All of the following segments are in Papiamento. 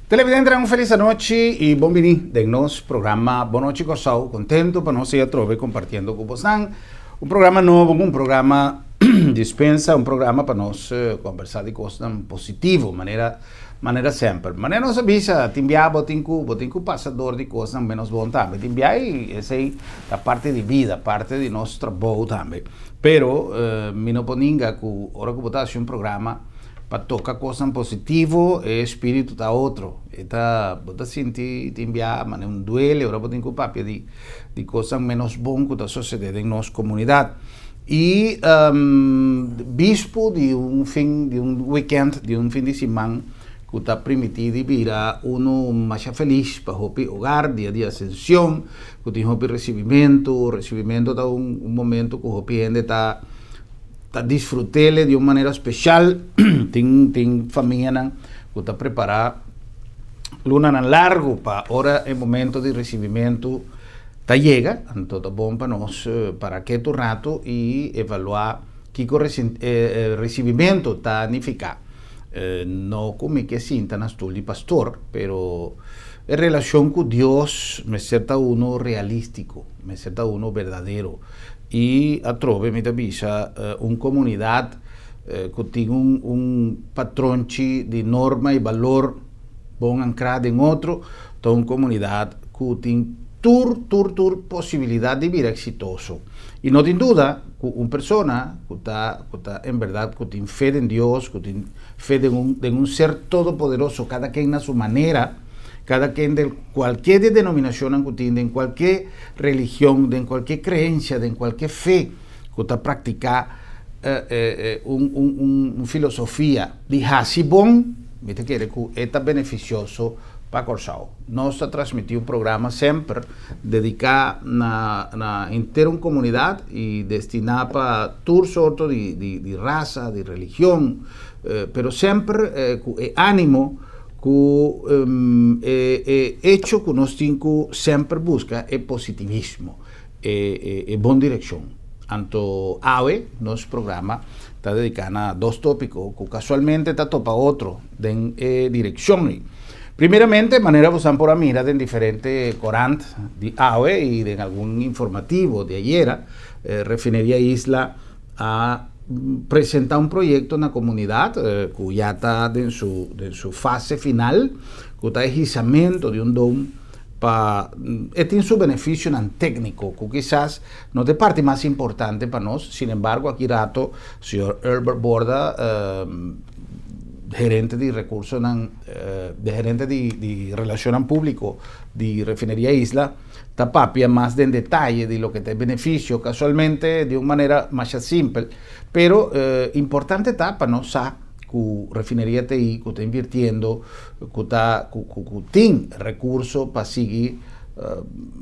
Televidentenan, un felis anochi i bon bini den nos programa Bon Nochi Kòrsou. Kontentu pa nos ei atrobe kompartiendo ku bosnan un programa nobo, un programa dispensa, un programa pa nos kombersá di kosnan positivo manera manera semper. Manera nos a bisa, tin bia bo tin ku bo tin ku pasa dor di kosnan menos bon tambe. Tin bia i esei ta parti di bida, parti di nos trabou tambe. Pero mi no por ninga ku ora ku bo ta hasi un programa Pa toka kosnan positivo e espíritu ta otro. E ta, bo ta sinti tin bia manera un duele ora bo tin ku papia di di kosnan ménos bon ku ta sosodé den nos komunidat. I bispu di un fin di un wikènt, di un fin di siman ku ta primiti di bira unu masha felis pa hopi hogar, dia di Asension, ku tin hopi risibimentu. Risibimentu ta un momento ku hopi hende ta. Ta disfrut'ele di un manera speshal. Tin tin famianan ku ta prepará lunanan largu pa ora e momento di risibimentu ta yega. Anto ta bon pa nos para ketu ratu i evaluá kiko risibimentu ta nifiká. No ku mi ke sinta na stul di pastor, pero e relashon ku Dios mester ta unu realístiko, mester ta unu berdadero. I atrobe mi ta bisa un komunidat ku tin un un patronchi di norma i balor bon ankrá den otro ta un komunidat ku tin tur tur tur posibilidat di bira eksitoso. I no tin duda ku un persona ku ta ku ta en bèrdat ku tin fe den Dios, ku tin fe den un den un ser todopoderoso kada ken na su manera, Kada ken den kualke di e denominashonnan ku tin, den kualke religion, den kualke kreensia, den kualke fe ku ta praktiká un filosofia di hasi bon, mi ta kere ku e ta benefisioso pa Kòrsou. Nos ta transmití un programa semper dediká na henter un komunidat i destiná pa tur sorto di rasa, di religion, pero semper ku e ánimo Ku e e echo ku nos tin ku semper buska e positivismo, e e bon direkshon. Anto awe nos programa ta dediká na dos tópiko ku kasualmente ta topa otro den e direkshon ei. Primeramente, manera bosan por a mira den diferente korant di awe i den algun informativo di ayera, Refineria Isla a presenta un proyecto na comunidad cu ya ta den su den su fase final cu ta e hisamento di un dom pa e tin su beneficionan tecnico cu kisas no ta e parti mas importante pa nos, sin embargo aki rato señor Herbert Borda gerente di recursonan gerente di relacionnan publico di Refineria Isla ta papia mas den detaye di loke ta e benefisio, kasualmente di un manera masha simpel, pero importante ta pa nos sa ku Refineria TI ku ta invirtiendo, ku ta ku ku tin rekurso pa sigui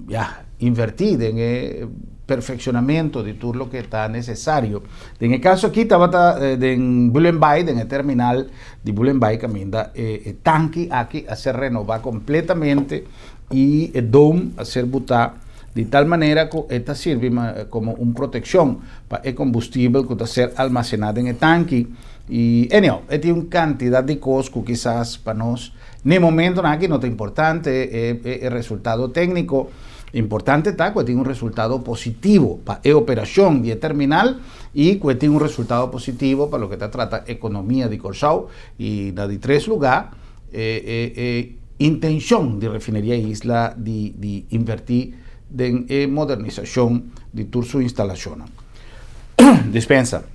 ya invertí den e perfekshonamentu di tur loke ta nesesario. Den e kaso aki tabata den Bullenbaai, den e terminal di Bullenbaai kaminda e tanki aki a ser renobá kompletamente. I e dom a ser butá di tal manera ku e ta sirbi komo un protekshon pa e kombustibel ku ta ser almasená den e tanki. I anyhow, e tin un kantidat di kos ku kisas pa nos n'e momentonan aki no ta importante, e e resultado tékniko. Importante ta ku e tin un resultado positivo pa e operashon di e terminal i ku e tin un resultado positivo pa loke ta trata ekonomia di Kòrsou. I na di tres lugá, e e e Intencion di Refineria Isla di di inverti den e modernisacion di tur su instalacionnan. Dispensa.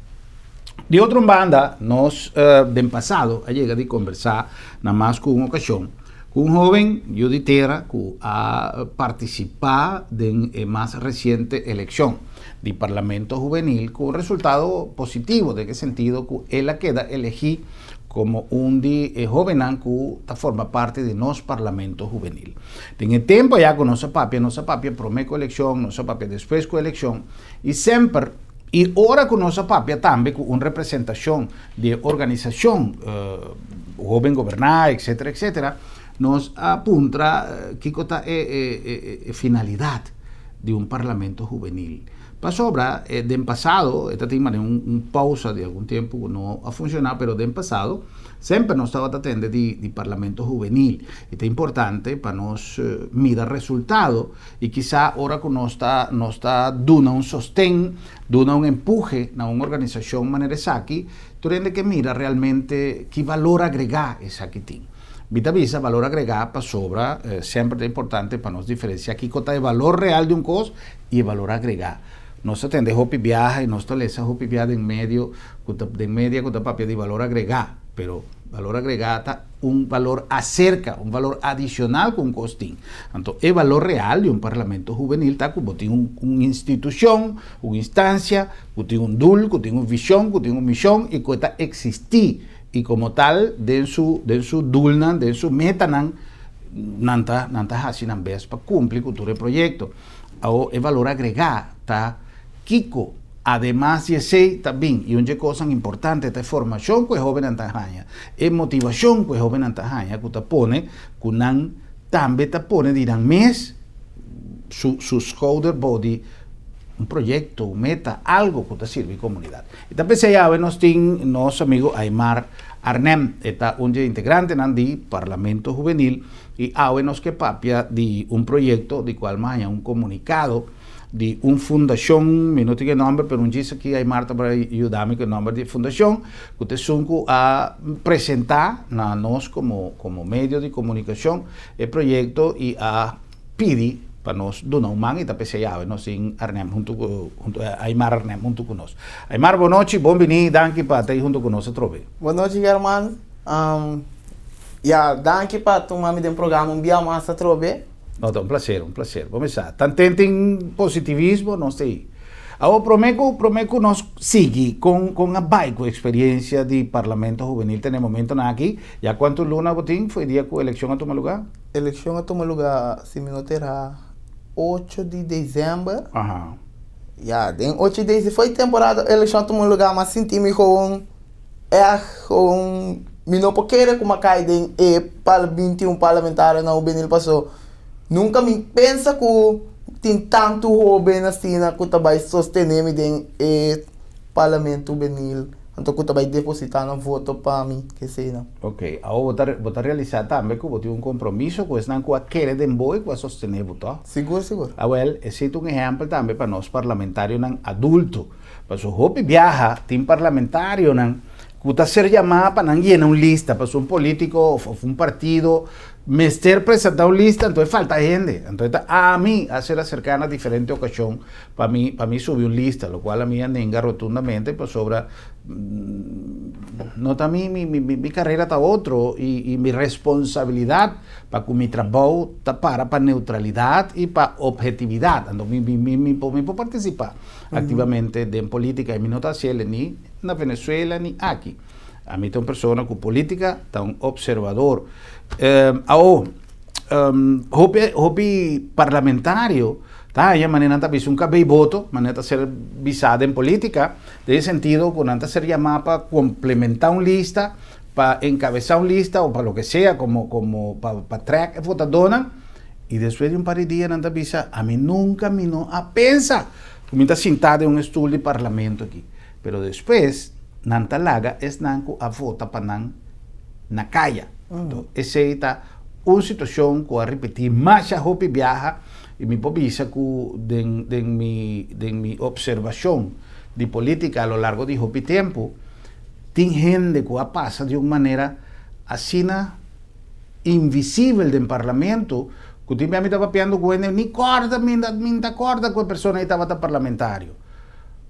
Di otro un banda, nos den pasado a yega di conversa na mas cu un ocasion cu un hoben yu di tera cu a participa den e mas reciente eleccion di Parlamento Hubenil cu un resultado positivo den e sentido cu el a keda elegi komo un di e hóbennan ku ta forma parti di nos Parlamento Hubenil. Den e tempu ayá ku nos a papia, nos a papia promé ku elekshon, nos a papia despues ku elekshon, i semper i ora ku nos a papia tambe ku un representashon di e organisashon Hóben Goberná, etsetera, etsetera, nos a puntra kiko ta e finalidat di un Parlamento Hubenil. Pasobra den pasado e ta tin manera un pausa di algun tempu ku no a funshoná, pero den pasado semper nos tabata tende di Parlamento Hubenil i ta importante pa nos mira resultado i kisa ora ku nos ta nos ta duna un sosten, duna un empuhe na un organisashon manera esaki, tur hende ke mira realmente ki balor agregá esaki tin. Mi ta bisa balor agregá pasobra semper ta importante pa nos diferensiá kiko ta e balor real di un kos i e balor agregá. Nos ta tende hopi biaha i nos ta lesa hopi biaha den medio ku ta den media ku ta papia di balor agregá, pero balor agregá ta un balor aserka, un balor adishonal ku un kos tin. Anto e balor real di un parlamento hubenil ta ku bo tin un un institushon, un instansia ku tin un dul, ku tin un vishon, ku tin un mishon i ku e ta eksistí i komo tal den su den su dulnan, den su metanan nan ta nan ta hasi nan bes pa kumpli ku tur e proyekto. Awor e valor agregá ta kiko? Ademas di esei ta bin, i un dje kosnan importante ta e formashon ku e hóbennan ta haña, e motivashon ku e hóbennan ta haña ku ta pone ku nan tambe ta pone di nan mes su su skouder bou di un proyekto, un meta, algo ku ta sirbi komunidat. I ta p'esei awe nos tin nos amigu Aymar Arnhem, e ta un dje integrantenan di Parlamento Hubenil. I awe nos ke papia di un proyekto di kual mi haña un komunikado di un fundashon, mi no tin e nòmber pero un djis aki Aymar ta por yuda mi ku e nòmber di e fundashon, ku ta esun ku a presentá na nos komo komo medio di komunikashon e proyekto i a pidi pa nos duna un man i ta p'esei awe nos tin Arnhem huntu ku Aymar Arnhem huntu ku nos. Aymar bon nochi, bon bini, danki pa ta ei huntu ku nos atrobe. Bon nochi German. Ya, danki pa tuma mi den programa un bia mas atrobe. No, ta un placer, un placer. Bo mesa, tanten tin positivismo, nos ta ei. Awor, prome ku, prome ku nos sigui kon, kon a bai ku experiencia di Parlamento Hubenil te na e momentonan aki, ya kuantu luna bo tin for e dia ku elekshon a tuma luga? Elekshon a tuma luga, si mi no ta erá, ocho di december. Ya, den ocho di december, for e temporada elekshon a tuma luga, mi a sinti mi gewoon. Ègt gewoon mi no por kere ku mi a kai den e 21 parlamentarionan hubenil paso nunka mi pensa ku tin tantu hoben asina ku ta bai sostene mi den e parlamento hubenil anto ku ta bai depositá nan voto pa mi keseinan. Ok, awor bo ta bo ta realisá tambe ku bo tin un kompromiso ku esnan ku a kere den bo i ku a sostene bo, tò? Sigur, sigur. Awèl, esei ta un ehèmpel tambe pa nos parlamentarionan adulto. Pasobra hopi biaha tin parlamentarionan ku ta ser yamá pa nan yena un lista, pasobra un polítiko òf un partido mester presentá un lista, anto e falta hende. Anto e ta ami a ser aserká na diferente okashon pa mi pa mi subi un lista, lokual ami a nenga rotundamente pasobra no ta mi mi mi karera ta otro i mi responsabilidat pa ku mi trabou ta para pa neutralidat i pa ophetividat. Anto mi mi mi por partisipá. Activamente den politica y mi no ta haciele ni na Venezuela ni aki. Ami ta un persona cu politica ta un observador. Awo, hopi, hopi parlamentario ta haña manera nan ta bisa un cabey boto, manera ta ser bisa den politica, den e sentido cu nan ta ser yama pa complementa un lista, pa encabeza un lista o pa loke sea como, como pa, pa trek e votadonan. I despues di un par di dia nan ta bisa, Ami nunka mi no a pensa ku mi ta sintá den un estul di parlamento aki. Pero despues nan ta laga esnan ku a vota pa nan na kaya. Anto esei ta un situashon ku a ripití masha hopi biaha i mi por bisa ku den den mi den mi opservashon di polítika a lo largo di hopi tempu tin hende ku a pasa di un manera asina invisibel den parlamento ku tin bia mi ta papiando ku hende ni kòrda mi mi ta kòrda ku e persona ei tabata parlamentario.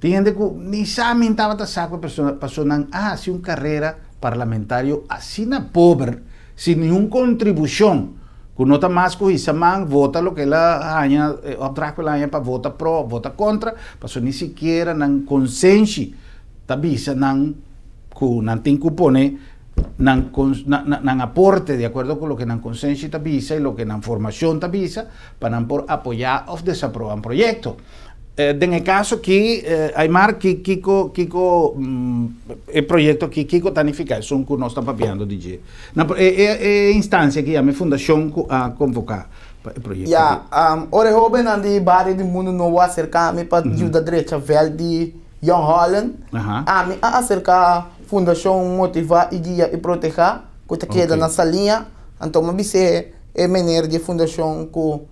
Tin hende ku ni sa mi tabata sa ku e persona pasobra nan a hasi un karera parlamentario asina pober sin niun kontribushon ku no ta mas ku hisa man vota loke el a haña e opdracht ku el a haña pa vota pro òf vota kontra pasobra ni sikiera nan konsenshi ta bisa nan ku nan tin ku pone nan nan aporte di akuerdo ku loke nan konsenshi ta bisa i loke nan formashon ta bisa pa nan por apoyá òf desaprobá un proyekto. Den e kaso aki, Aymar, ki kiko kiko e proyekto aki kiko ta nifiká esun ku nos ta papiando di dje? Na e e instansia aki yama e fundashon ku a konvoká. Pa e proyekto Ya, aki? Ora e hóbennan di bario di Mundu Nobo a aserká mi pa yuda drecha vèlt di Jong Holland, ami a aserká Fundashon Motivá i Guia i Protehá ku ta keda na Saliña. Anto mi a bis'é e meneer di e fundashon ku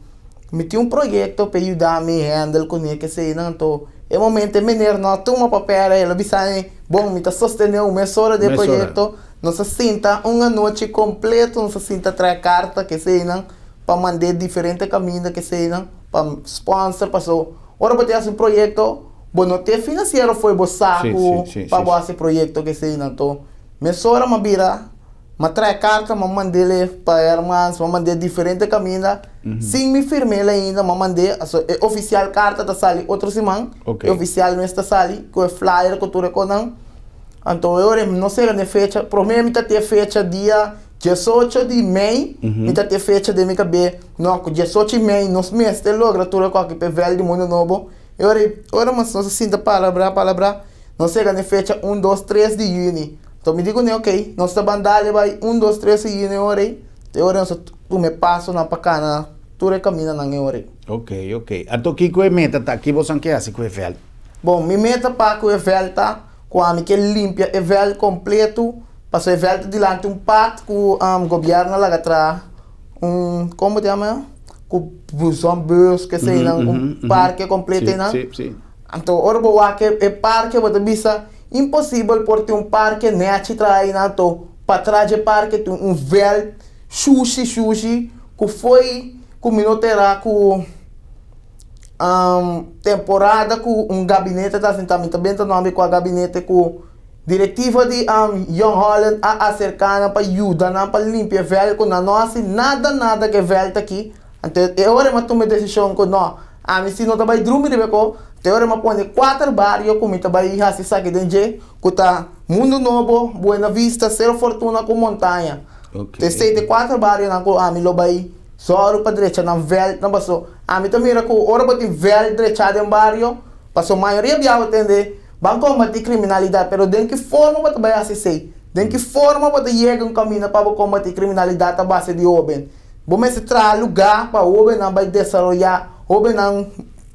mi tin un proyekto pa e yuda mi handle kuné keseinan. Anto e momento e meneer no a tuma papel, el a bisa mi, Bon, mi ta sostené un mesora di e proyekto. Nos a sinta un anochi kompleto, nos a sinta traha karta keseinan pa mand'é diferente kaminda keseinan pa sponsor paso ora bo ta hasi un proyekto bo no tin e finansiero fo'i bo sa ku pa bo hasi e proyekto keseinan. Anto mesora mi a bira mi a traha e karta mi a mand'é pa Hermans mi a mand'é diferente kaminda sin mi firm'el ainda mi a mand'é aso e ofisial karta ta sali otro siman e ofisial mes ta sali ku e flyer ku tur e kosnan. Anto e ora no sera n'e fecha, promé mi ta tin e fecha dia diesocho di mei, mi ta tin e fecha den mi kabé, no, ku diesocho di mei nos mester logra tur e kòke p'e vèlt di Mundu Nobo. E ora ei, ora mas nos a sinta palabrá, palabrá, nos sera n'e fecha un, dos, tres di yüni. Anto mi di kuné, okey, nos ta ban dale bai un, dos, tres di yüni e ora ei, e ora nos a tuma e pasonan pa kana tur e kamindanan e ora ei. Okey, okey. Anto kiko e meta ta? Ki boso a ke hasi ku e vèlt? Bon, mi meta pa ku e vèlt ta Ku ami ke limpia e vèlt kompletu, pasobra e vèlt ta dilanti un pat ku gobièrnu a laga traha un, komo bo ta yama? Ku buzon bus keseinan, un parke kompletu einan. Anto ora bo wak e parke bo ta bisa imposibel por tin un parke nèchi traha einan, anto patras dje parke tin un vèlt shushi shushi ku fo'i ku mi no ta era ku. Temporada ku un gabinete ta sinta mi ta benta nomber kua gabinete ku direktiva di Jong Holland a aserka nan pa yuda nan pa limpia e vèlt ku nan no hasi nada nada ku e vèlt aki anto e ora mi a tuma e desishon ku no ami si no ta bai drumi riba e ko te ora mi a pone kuater bario ku mi ta bai hasi esaki den dje ku ta Mundu Nobo, Buena Vista, Sero Fortuna ku Montaña esei ta e kuater barionan ku ami lo bai Sòru pa drecha nan vèltnan paso ami ta mira ku ora bo tin vèlt drechá den bario paso mayoria bia bo tende ban kombatí kriminalidat pero den ki forma bo ta bai hasi esei? Den ki forma bo ta yega un kaminda pa bo kombatí kriminalidat a base di hóben? Bo mester traha lugá pa hóbennan bai desaroyá, hóbennan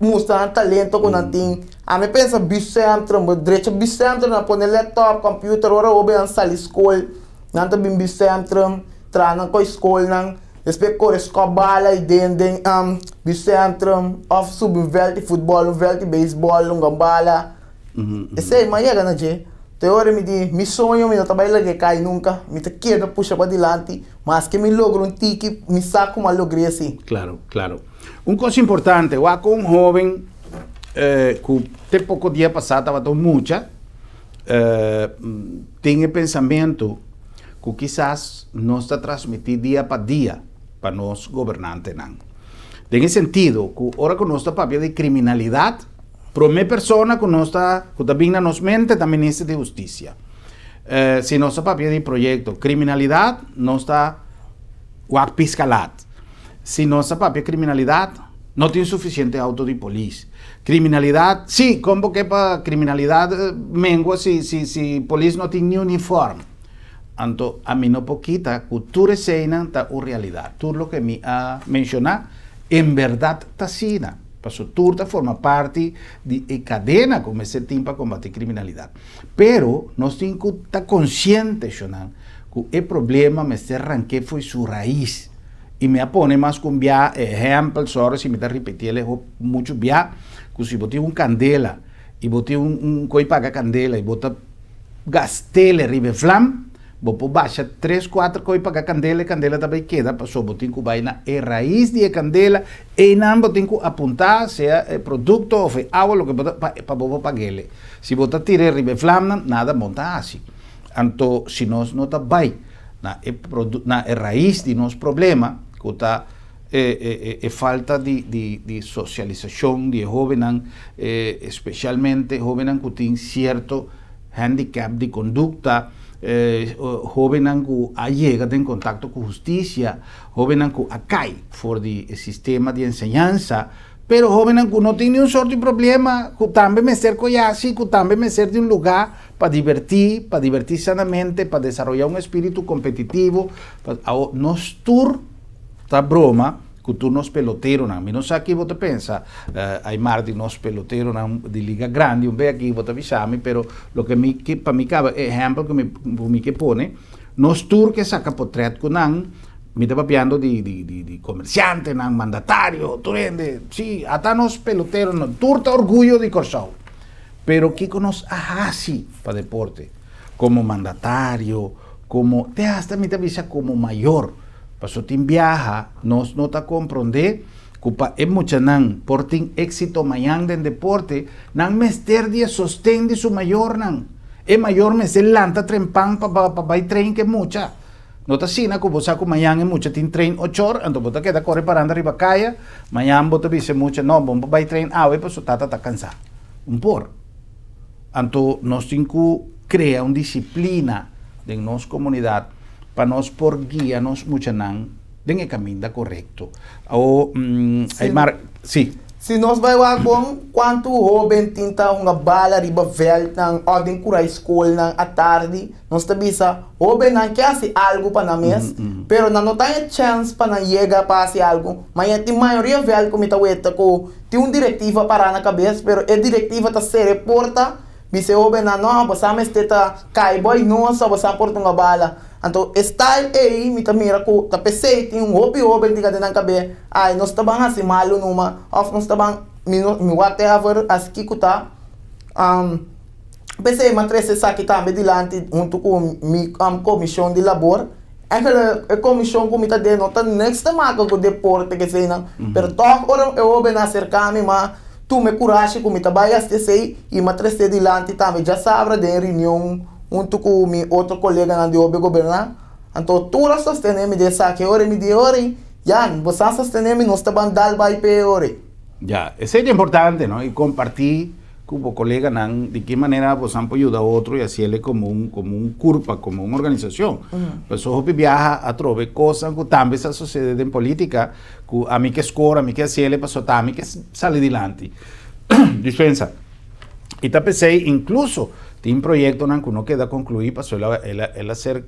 mustra nan talento ku nan tin. Ami pensa bus-centrum, bo drecha bus-centrum nan pone laptop, computer ora hóbennan sali skol nan ta bin bus-centrum traha nan koi skolnan. Despues kore skòp bala i den den di sentrum òf subi un vèlt di futbòl, un vèlt di beisbòl, hunga bala. Esei mi a yega na dje. Te ora mi di, mi soño mi no ta bai lag'é kai nunka. Mi ta keda pusha padilanti. Maske mi logra un tiki, mi sa ku mi a logr'é si. Klaro, klaro. Un kos importante, wak un hóben ku te poko dia pasá tabata un mucha, tin e pensamentu ku kisas nos ta transmití dia pa dia pa nos gobernantenan. Den e sentido ku ora ku nos ta papia di kriminalidat, promé persona ku nos ta ku ta bin na nos mente ta Minister di Hustisia. Si nos ta papia di proyekto kriminalidat, nos ta wak piskalat. Si nos ta papia kriminalidat, no tin sufisiente outo di polis. Kriminalidat, si, kon bo ke pa kriminalidat mengua si si si polis no tin ni uniform? Anto ami no por kita ku tur eseinan ta un realidat. Tur loke mi a menshoná en bèrdat ta asina, pasobra tur ta forma parti di e kadena ku mester tin pa kombatí kriminalidat. Pero nos tin ku ta konsiente, shonnan, ku e problema mester rank'é fo'i su rais. I mi a pone mas ku un bia e ehèmpel, sòri si mi ta ripití el muchu bia, ku si bo tin un kandela i bo tin un koi paga kandela i bo ta gast'el riba e vlam, bo por basha tres kuater koi paga kandela, e kandela ta bai keda pasobra bo tin ku bai na e rais di e kandela, einan bo tin ku apuntá sea e produkto òf e awa loke bo ta pa bo por pag'el. Si bo ta tir'é riba e vlamnan, nada bon ta hasi. Anto si nos no ta bai na e na e rais di nos problema ku ta e e falta di di di sosialisashon di e hóbennan, espesialmente hóbennan ku tin sierto handicap di kondukta, hóbennan ku a yega den kontakto ku hustisia, hóbennan ku a kai for di e sistema di enseñansa, pero hóbennan ku no tin niun sort di problema, ku tambe mester koyasi, ku tambe mester di un lugá pa divertí, pa divertí sanamente, pa desaroyá un espíritu kompetitivo, pa nos tur ta broma. Ku tur nos peloteronan. Mi no sa ki bo ta pensa, Aymar, di nos peloteronan di Liga Grandi. Un be aki bo ta bisa mi, pero loke mi ke, pa mi kaba e ehèmpel ku mi ku mi ke pone, nos tur ke saka potrèt ku nan, mi ta papiando di di di di komersiantenan, mandatario, tur hende, si, ata nos peloteronan, tur ta orguyo di Kòrsou. Pero kiko nos a hasi pa deporte? Komo mandatario, komo, te hasta mi ta bisa komo mayor. Paso tin biaha nos no ta komprondé ku pa e muchanan por tin éksito mañan den deporte, nan mester di e sosten di su mayornan. E mayor mester lanta trempan pa pa bai train ku e mucha. No ta asina ku bo sa ku mañan e mucha tin train ochor, anto bo ta keda kore paranda riba kaya, mañan bo ta bisa e mucha, no, bo no por bai train awe paso tata ta kansá. Un por. Anto nos tin ku krea un disiplina den nos komunidat pa nos por guia nos muchanan den e kaminda korekto. Awo, Aymar, si. Si nos bai wak bon, kuantu hóben tin ta hunga bala riba vèldnan òf den kura e skolnan atardi, nos ta bisa, hóbennan ke hasi algu pa nan mes, pero nan no ta haña chèns pa nan yega pa hasi algu. Ma ya tin mayoria vèld ku mi ta weta ku tin un direktiva pará na kabes, pero e direktiva ta sera e porta. Bisa e hóbennan, No, boso a mester ta kai boi nos pa boso a por tunga bala. Anto e style ei mi ta mira ku ta p'esei tin un hopi hóben tin ka den nan kab'é, Ai, nos ta ban hasi malu numa, òf nos ta ban mi no mi whatever hasi kiko ta. P'esei mi a trese esaki tambe dilanti huntu ku mi komishon di labor. Eigenlijk e komishon ku mi ta den no ta niks te maka ku deporte keseinan, pero tòg ora e hóbennan a serká mi m'a tuma e kurashi ku mi ta bai hasi esei i m'a tres'é dilanti tambe djasabra den e reunion huntu ku mi otro koleganan di hopi goberná. Anto tur a sostené mi den esaki. E ora mi di, e ora ei, Jan, bo sa sostené mi, nos ta ban dal bai p'e ora ei. Ya, esei ta importante, no? I kompartí ku bo koleganan di ki manera bosan por yuda otro i hasiel komo un komo un kurpa, komo un organisashon. Pasobra hopi biaha atrobe kosnan ku tambe sa sosede den politika ku ami ke skor, ami ke hasiel pasobra ta ami ke sali dilanti. Dispensa. I ta p'esei inkluso tin proyektonan ku no keda konkluí pasobra el a el a ser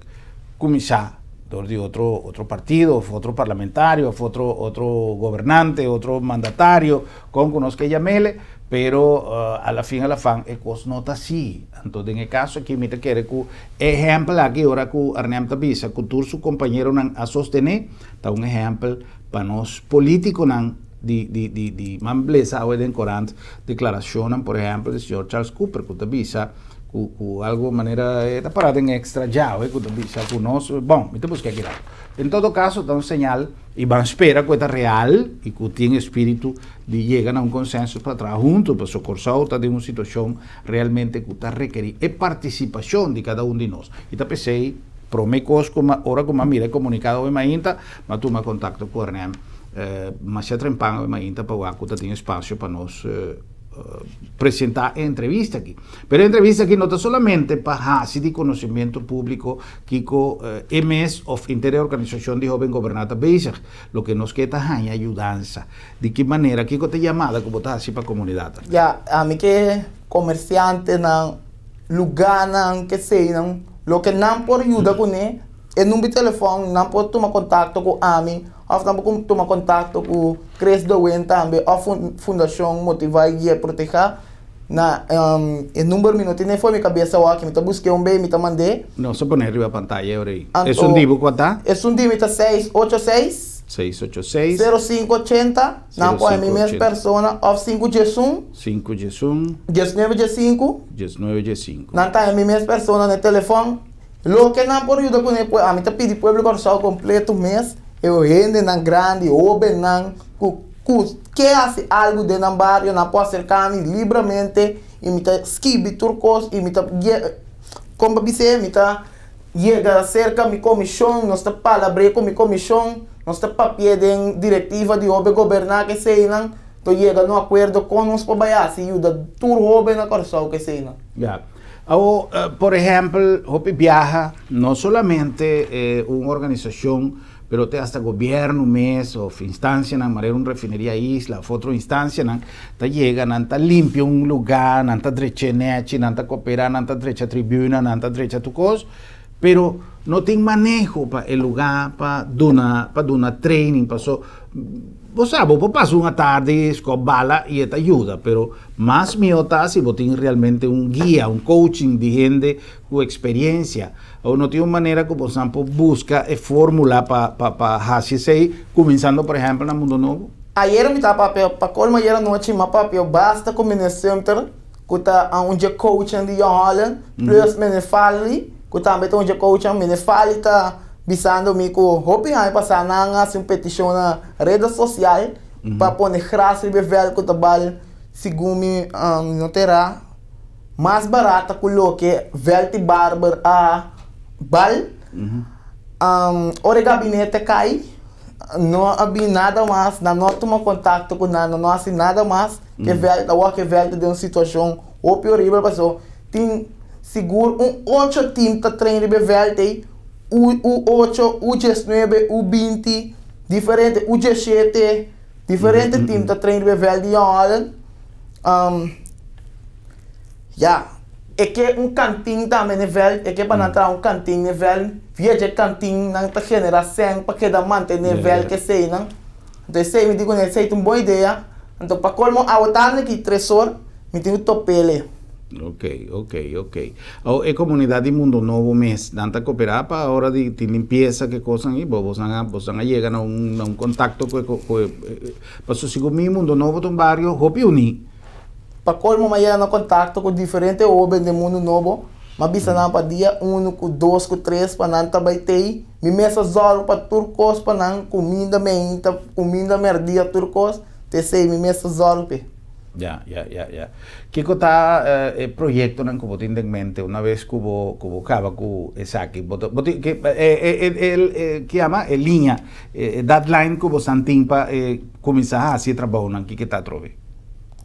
kuminsá dor di otro otro partido òf otro parlamentario òf otro otro gobernante, otro mandatario, kon ku nos ke yam'el. Pero a la fin a la fan e kos no ta asi. Anto den e kaso aki mi ta kere ku e ehèmpel aki ora ku Arnhem ta bisa ku tur su kompañeronan a sostené ta un ehèmpel pa nos polítikonan di di di di man blesa awe den korant deklarashonnan por ehèmpel di señor Charles Cooper ku ta bisa ku ku algo manera e ta pará den extra djawe ku ta bisa ku nos bon mi ta buska aki rato. En todo kaso ta un señal i ban spera ku e ta real i ku tin espíritu di yega na un konsensus pa traha huntu, pasobra Kòrsou ta den un situashon realmente ku ta rekerí e partisipashon di kada un di nos. I ta p'esei promé kos ku ora ku mi a mira e komunikado awe mainta, mi a tuma kontakto ku Arnhem masha trempan awe mainta pa wak ku ta tin espasio pa nos presentá e entrevista aki. Pero e entrevista aki no ta solamente pa hasi di konosementu públiko kiko e mes òf henter e organisashon di Hóben Goberná ta bezig. Loke nos ke ta haña yudansa. Di ki manera? Kiko ta e yamada ku bo ta hasi pa komunidat? Ya, ami ke komersiantenan, lugánan, keseinan, loke nan por yuda kuné, e number di telefòn, nan por tuma kontakto ku ami òf nan por tuma kontakto ku Chris de Win tambe òf Fundashon Motivá i Guia Protehá. Na e number mi no tene for mi kabes awor aki, mi ta busk'é un bey, mi ta mand'é. Nos a pone riba pantaya e ora ei. Esun di bo kua ta? Esun di mi ta 686. 686. 0580. Nan pone mi mes persona òf 511. 511. 1915. 1915. Nan ta mi mes persona na e telefòn. Loke nan por yuda kuné, ami ta pidi pueblo Kòrsou kompleto mes, e hendenan grandi, hóbennan ku. Ku ke hasi algu den nan bario nan por aserká mi libramente i mi ta skibi tur kos i mi ta kon pa bis'é mi ta yega serka mi komishon nos ta palabr'é ku mi komishon nos ta papi'é den direktiva di hoben goberná ku eseinan to yega na un akuerdo kon nos por bai hasi yuda tur hoben na Kòrsou ku eseinan. Ya. Awor, por ehèmpel, hopi biaha no solamente un organisashon Pero te hasta gobierno mes of instancianan manera un refineria isla of otro instancianan ta yega nan ta limpia un lugar, nan ta drecha e nechi, nan ta coopera, nan ta drecha tribuna, nan ta drecha tur cos. Pero no tin maneho pa e lugá pa duna pa duna training paso bo sa bo por pasa un atardi skòp bala i e ta yuda pero mas mihó ta si bo tin realmente un guia un coaching di hende ku eksperiencia. Awor no tin un manera ku bosan por buska e formula pa pa pa hasi esei kuminsando por ehèmpel na Mundo Nobo? Ayer mi ta papia pa colmo ayer anochi mi a papia basta ku Meneer Sumter ku ta un dje coachnan di Jong Holland plus Meneer Farley ku tambe ta un dje coachnan. Meneer Farley ta bisando mi ku hopi aña pasá nan a hasi un petishon na reda sosial pa pone gras riba e vèlt ku ta bal segun mi no ta erá mas barata ku loke vèlt di barber a bal. Ora e gabinete kai no a bin nada mas, nan no a tuma kontakto ku nan, nan no a hasi nada mas. Ke vèlt awor ke vèlt ta den un situashon hopi horibel paso tin sigur un ocho tim ta train riba e vèlt ei, U U ocho, U diesnuebe, U binti, diferente U diesshete, diferente tim ta train riba e vèlt di Jong Holland. Ya, e ke un kantin tambe n'e vèlt, e ke pa nan traha un kantin n'e vèlt, via dje kantin nan ta generá sèn pa keda mantené e vèlt keseinan. Anto esei mi di kuné, esei ta un bon idea. Anto pa colmo awe tarde ki tres or mi tin ku topele. Ok, ok, ok. Awo e comunidad di Mundo Nobo mes, nan ta coopera pa ora di tin limpieza ke cosnan ei? Bo bosan a bosan a yega na un na un contacto ku e ku e pasobra segun mi Mundo Nobo ta un bario hopi uní. Pa colmo mi a yega na contacto ku diferente hoben den Mundo Nobo, mi a bisa nan pa dia uno ku dos ku tres pa nan ta bai tei, mi mes a zorg pa tur cos pa nan, cuminda meinta, cuminda merdia tur cos. T'esei mi mes ta zòrg p'e. Ya, ya, ya, ya. Kiko ta e proyektonan ku bo tin den mente una bes ku bo ku bo kaba ku esaki? Bo ta bo tin ke e e e e ki yama e liña, e deadline ku bo san tin pa e kuminsá hasi e trabounan kiko ta atrobe?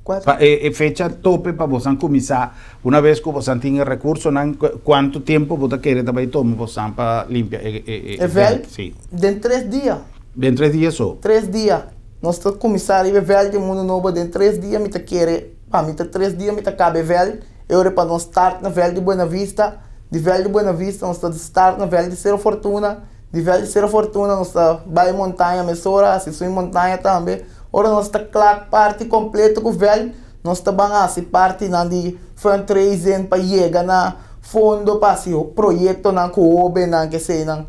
Kua? Pa e e fecha tope pa bo san kuminsá una bes ku bo san tin e rekursonan kuantu tempu bo ta kere ta bai tuma bo san pa limpia e e e vèlt? Si. Den tres dia. Den tres dia so? Tres dia. Nos ta kuminsá riba e vèlt di Mundu Nobo den tres dia, mi ta kere, pa mi ta tres dia mi ta kaba e vèlt, e ora pa nos start na vèlt di Buena Vista, di vèlt di Buena Vista nos ta start na vèlt di Sero Fortuna, di vèlt di Sero Fortuna nos ta bai montaña mesora, hasi sui montaña tambe, ora nos ta kla parti kompleto ku vèlt, nos ta ban hasi partinan di fundraising pa yega na fondo pa hasi proyektonan ku hóbennan keseinan.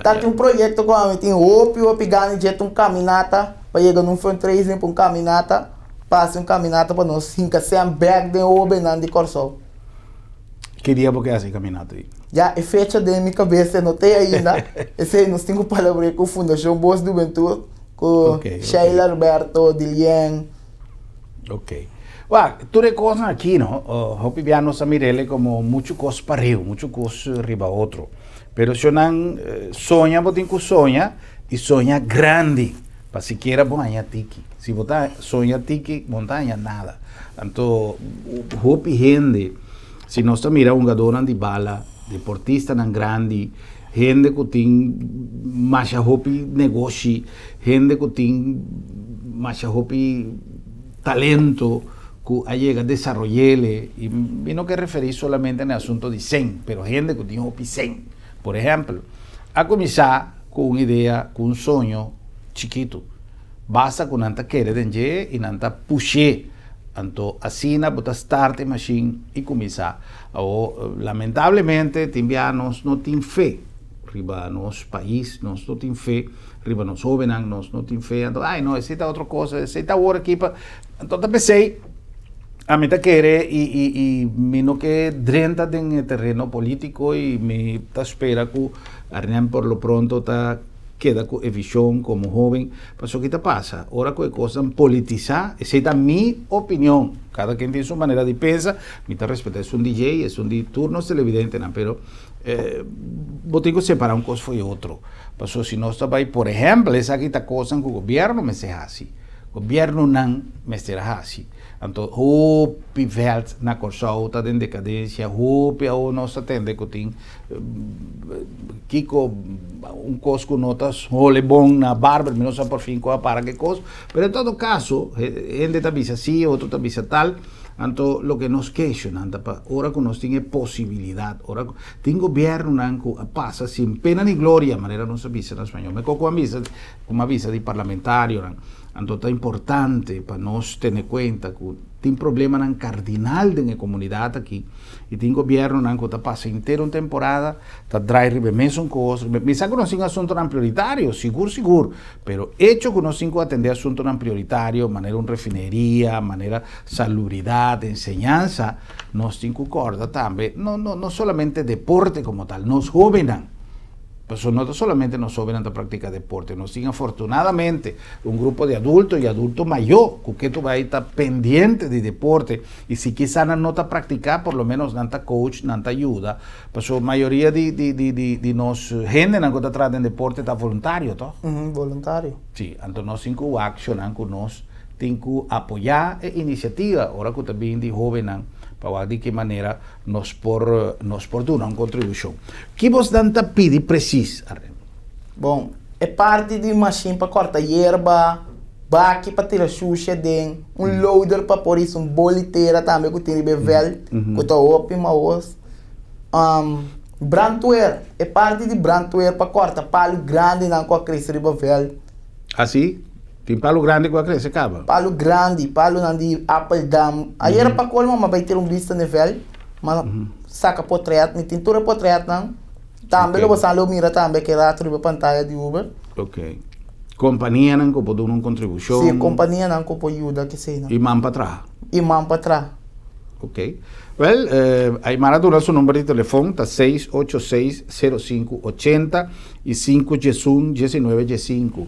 Ta tin un proyekto ku ami tin hopi hopi gana dje ta un kaminata pa yega na un fundraising pa un kaminata pa hasi un kaminata pa nos hinka sèn bèk den hóbennan di Kòrsou. Ki dia bo ke hasi e kaminata ei? Ya e fecha den mi kabesa no t'ei ainda, esei nos tin ku palabr'é ku Fundashon Bos di Hubentud ku Sheila Alberto, Dilien. Ok. Wak, tur e kosnan aki no, hopi bia nos a mir'el komo muchu kos pareu, muchu kos riba otro. Pero si nan soña bo tin ku soña i soña grandi pa sikiera bo haña tiki. Si bo ta soña tiki bo no ta haña nada. Anto hopi hende si nos ta mira hungadornan di bala, deportistanan grandi, hende ku tin masha hopi negoshi, hende ku tin masha hopi talento ku a yega desaroy'ele, i mi no ke referí solamente na e asunto di sèn, pero hende ku tin hopi sèn, por ehèmpel, a kuminsá ku un idea, ku un soño chikitu, basta ku nan ta kere den dje i nan ta push'é, anto asina bo ta start e mashin i kuminsá. Awor, lamentablemente tin bia nos no tin fe riba nos pais, nos no tin fe riba nos hóbennan, nos no tin fe, anto ai no, esei ta otro kos, esei ta awor aki pa, anto ta p'esei ami ta kere i i i mi no ke drenta den e tereno polítiko i mi ta spera ku Arnhem por lo pronto ta keda ku e vishon komo hóben, pasobra ki ta pasa ora ku e kosnan politisá, esei ta mi opinion, kada ken tin su manera di pensa, mi ta respetá esun di dje i esun di tur nos televidentenan, pero bo tin ku separá un kos for e otro. Pasobra si nos ta bai, por ehèmpel, esaki ta kosnan ku gobièrnu mester hasi, gobièrnunan mester a hasi. Anto hopi vèlt na Kòrsou ta den dekadensia, hopi awor nos ta tende ku tin kiko un kos ku no ta hole bon na barber, mi no sa por fin ku a para ki kos, pero en todo kaso hende ta bisa si, otro ta bisa tal. Anto loke nos ke shonnan ta pa ora ku nos tin e posibilidat, ora ku tin gobièrnunan ku a pasa sin pena ni gloria, manera nos a bisa na spañol, mekor ku a bisa ku a bisa di parlamentarionan. Anto ta importante pa nos tene kuenta ku tin problemanan kardinal den e komunidat aki i tin gobièrnunan ku ta pasa henter un temporada ta drai riba e mesun kos. Mi sa ku nos tin asuntunan prioritario, sigur sigur, Pero echo ku nos tin ku atendé asuntunan prioritario manera un refineria, manera salubridat, enseñansa, nos tin ku kòrda tambe no no no solamente deporte komo tal, nos hóbennan. Pasobra no ta solamente nos hóbennan ta praktiká deporte, nos tin afortunadamente un grupo di adulto i adulto mayó ku ke tur bai ta pendiente di deporte i si kisá nan no ta praktiká por lo ménos nan ta coach, nan ta yuda. Pasobra mayoria di di di di di nos hendenan ku ta traha den deporte ta voluntario, tòg? Voluntario. Sí, anto nos tin ku wak shonnan ku nos tin ku apoyá e inisiativa ora ku ta bin di hóbennan pa wak di ki manera nos por nos por duna un kontribushon. Ki bosnan ta pidi presis, Arlen? Bon, e parti di mashin pa kòrta yerba, baki pa tira shushi aden, un loader pa por hisa un boli tera tambe ku tin riba e vèlt ku ta hopi maos. Brandweer, e parti di brandweer pa kòrta palu grandinan ku a krese riba vèlt. Ah si? Tin palu grandi ku a krese kaba? Palu grandi, palunan di Appeldam. Ayera pa kolmo mi a bai tira un bista na e vèlt, mi a saka potrèt, mi tin tur e potrètnan. Tambe lo bo sa lo mira tambe ke rato riba pantaya di Uber. Ok. Kompanianan ku por duna un kontribushon. Si, kompanianan ku por yuda keseinan. I man pa traha. I man pa traha. Ok. Wel, Aymara duna su number di telefon, ta seis ocho seis sero sinku ochenta i sinku diesun diesinove diesinku.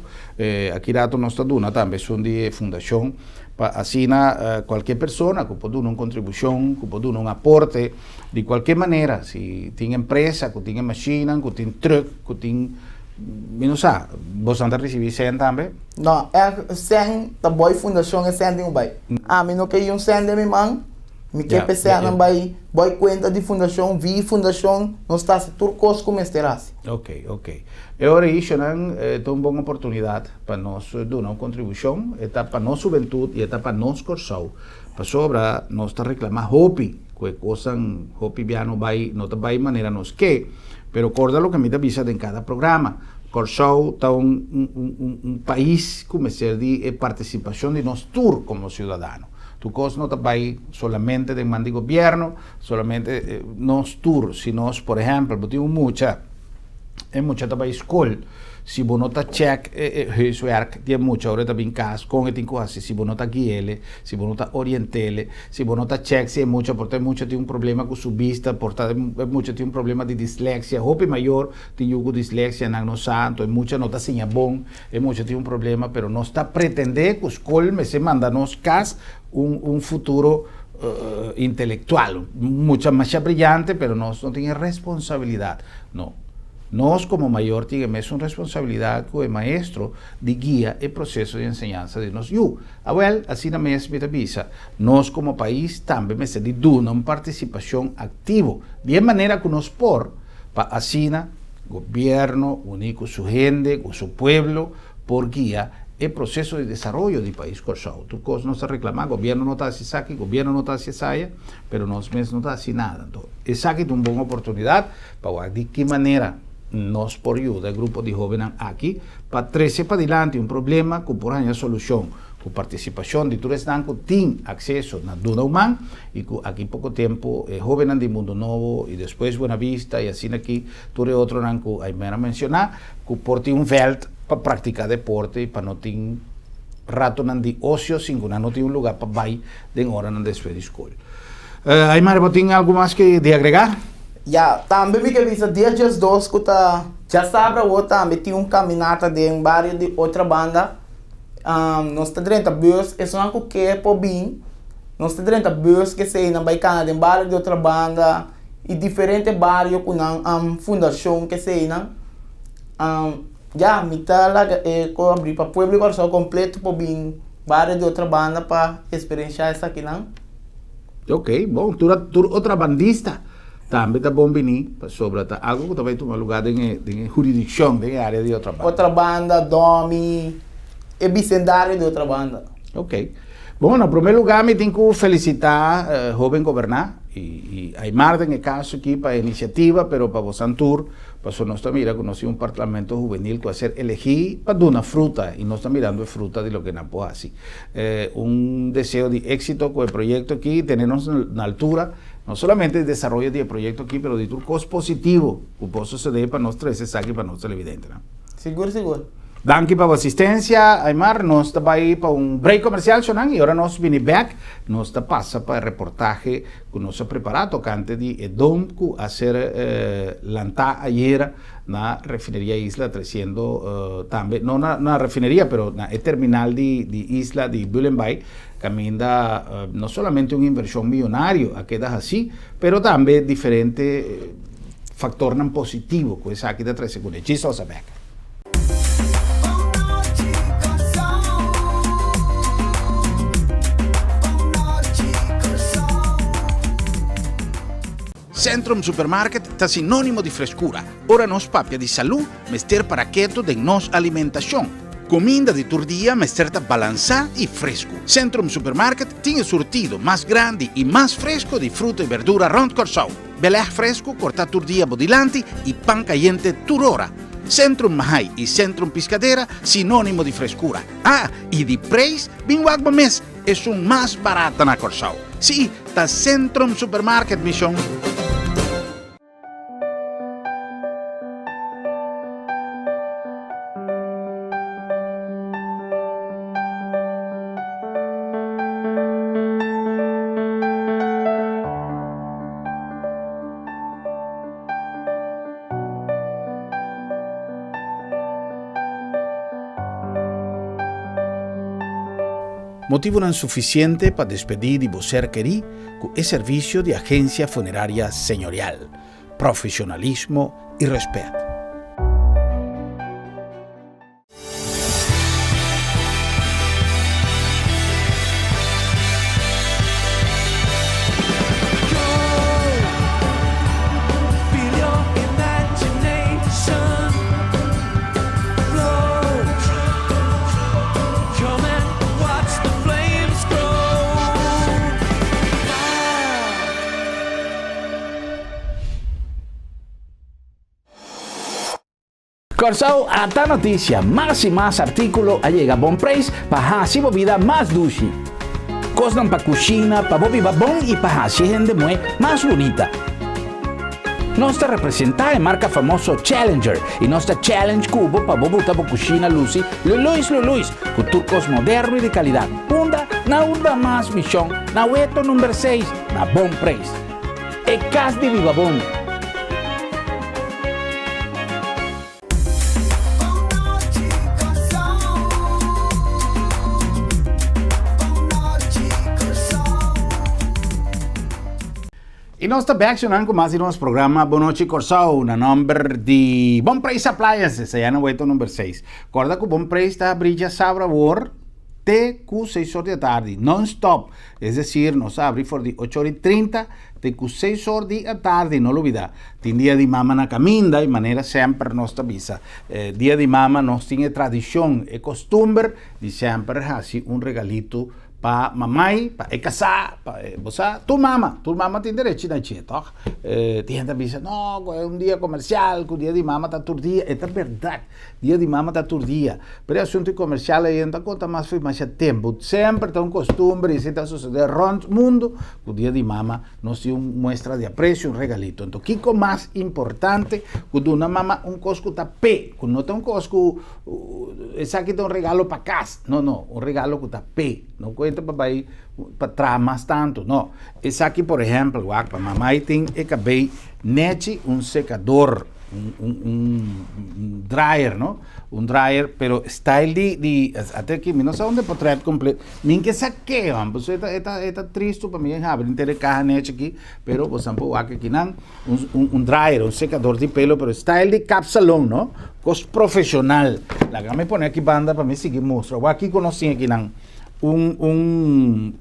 Aki rato nos ta duna tambe esun di e fundashon pa asina kualke persona ku por duna un kontribushon, ku por duna un aporte di kualke manera, si tin empresa ku tin e mashinnan, ku tin trùk, ku tin, mi no sa, boso nan ta risibí sèn tambe? No, e sèn ta bai fundashon e sèn tin ku bai. Ami no ke yun sèn den mi man, mi ke pa e sènnan bai bai kuenta di fundashon, vi fundashon, nos ta hasi tur kos ku mester hasi. Ok, ok. E ora ei shonan ta un bon oportunidat pa nos duna un kontribushon, e ta pa nos hubentut i e ta pa nos Kòrsou, pasobra nos ta reklamá hopi ku e kosnan hopi bia no bai, no ta bai manera nos ke, pero kòrda loke mi ta bisa den kada programa, Kòrsou ta un un pais ku mester di e partisipashon di nos tur komo siudadano. Tur kos no ta bai solamente den man di gobièrnu, solamente nos tur. Si nos, por ehèmpel, bo tin un mucha, e mucha ta bai skol, si bo no ta chèk e huiswerk di e mucha ora e ta bin kas, kon e tin ku hasi, si bo no ta gui'ele, si bo no ta orient'ele, Si bo no ta chèk si e mucha por ta e mucha tin un problema ku su bista, por ta e mucha tin un problema di disleksia. Hopi mayor tin yu ku disleksia, nan no sa, anto e mucha no ta siña bon, e mucha tin un problema, pero nos ta pretendé ku skol mester manda nos kas un un futuro intelektual, un mucha masha briyante, pero nos no tin e responsabilidat. No. Nos komo mayor tin e mesun responsabilidat ku e maestro di guia e proseso di enseñansa di nos yu. Awel, asina mes mi ta bisa, nos komo pais tambe mester di duna un partisipashon aktivo di e manera ku nos por pa asina gobièrnu uní ku su hende, ku su pueblo por guia e proseso di desaroyo di pais Kòrsou. Tur kos nos ta reklamá, gobièrnu no ta hasi esaki, gobièrnu no ta hasi esaya, pero nos mes no ta hasi nada. Anto esaki ta un bon oportunidat pa wak di ki manera nos por yuda e grupo di hóbennan aki pa trese padilanti un problema ku por haña solushon ku partisipashon di tur esnan ku tin akseso na duna un man i ku aki poko tempu e hóbennan di Mundo Nobo i despues Buena Vista i asina aki tur e otronan ku Aymara menshoná ku por tin un vèlt pa praktiká deporte i pa no tin ratonan di osio sin ku nan no tin un lugá pa bai den oranan despues di skol. Aymara bo tin algu mas ke di agregá? Ya, tambe mi ke bisa dia 12 ku ta djasabra awor tambe tin un kaminata den bario di Otrabanda. Nos ta drenta bus, esunnan ku ke por bin, nos ta drenta bus kesei nan bai kana den bario di Otrabanda i diferente bario ku nan fundashon kesei nan. Ya, mi ta laga e ko abri pa pueblo di Kòrsou kompleto por bin bario di Otrabanda pa eksperenshá esakinan. Ok, bon, tur tur otrabandista tambe ta bon bini pasobra ta algo ku ta bai tuma lugá den e den e huridikshon, den e área di Otrabanda. Otrabanda, Domi, e bisendario di Otrabanda. Ok. Bon, na promé lugá mi tin ku felisitá Hóben Goberná i Aymar den e kaso aki pa e inisiativa, pero pa bosan tur, pasobra nos ta mira ku nos tin un parlamento hubenil ku a ser elegí pa duna fruta i nos ta mirando e fruta di loke nan por hasi. Un deseo di éksito ku e proyekto aki, tene nos na altura, no solamente di desaroyo di e proyekto aki, pero di tur kos positivo ku por sosodé pa nos trese esaki pa nos televidentenan. Sigur sigur. Danki pa bo asistencia, Aymar. Nos ta bai pa un break comercial shonan y ora nos bini bek nos ta pasa pa e reportahe cu nos a prepara tocante di e dom cu a ser lanta ayera na refineria Isla treciendo tambe, no na refineria pero na e terminal di Isla di Bullenbaai caminda no solamente un inversion miyonario a keda haci pero tambe diferente Factornan positivo cu esaki ta trece cune. Djis nos a bek. Centrum Supermarket ta sinonimo di frescura. Ora nos papia di salú, mester para keto den nos alimentacion. Cuminda di tur dia mester ta balansá i frescu. Centrum Supermarket tin e surtido mas grandi i mas fresco di fruta i berdura rond Corsou. Belèg fresku kortá tur dia bo dilanti i pan kayente tur ora. Centrum Mahai i Centrum Piscadera sinónimo di freskura. Ah, i di preis, bin wak bo mes, esun mas barata na Kòrsou. Sí, ta Centrum Supermarket, mi shon. Motibunan sufisiente pa despedí di bo ser kerí ku e servisio di Agensia Funeraria Señorial, profesionalismo i rèspèt. Kòrsou ata notisia, mas i mas artíkulo a yega bon preis pa hasi bo bida mas dushi. Kosnan pa kushina, pa bo biba bon i pa hasi e hende muhé mas bunita. Nos ta representá e marka famoso Challenger i nos ta challenge ku bo pa bo buta bo kushina lusi luluis luluis ku tur kos moderno i di kalidat. Unda? Na unda mas mishon, na Weto number seis, na bon preis. E kas di biba bon. I nos ta bek shonnan ku mas di nos programa Bon Nochi Kòrsou na nòmber di Bon Preis Appliances, aya na Weto number seis. Kòrda ku Bon Preis ta habrí djasabra awor te ku seis or di atardi, non stop. Es decir, nos a habri for di ocho or i trinta te ku seis or di atardi. No lubida, tin dia di mama na kaminda i manera semper nos ta bisa, dia di mama nos tin e tradishon, e kostumber di semper hasi un regalito pa mamai, pa e kasá, pa e, bo sa, tur mama, tur mama tin derechi na dje, tòg? Tin hende ta bisa, no, ku e un dia komersial, ku dia di mama ta tur dia. E ta bèrdat. Dia di mama ta tur dia. Pero e asuntu komersial ei no ta konta mas for masha tempu. Semper ta un kostumber i esei ta sosodé rònt mundu ku dia di mama nos tin un muestra di apresio, un regalito. Anto kiko mas importante ku duna mama un kos ku ta p'e, ku no ta un kos ku esaki ta un regalo pa kas. No, no, un regalo ku ta p'e. No kuenta pa bai pa traha mas tantu, no. Esaki por ehèmpel, wak pa mama ei tin e kabei nechi un sekador. Un, un, un dryer, no? Un dryer, pero style di, di, ate aki, mi no sa unda portret completo. Mi ke sa ke, man, pasobra e ta, e ta, e ta tristo pa mi habri henter e kaha nechi aki, pero bosan por wak akinan, un, un, un dryer, un sekador di pelo, pero style di kapsalon, no? Kos profesional. Laga mi pone aki banda pa mi sigui mustra. Wak kiko nos tin akinan. Un, un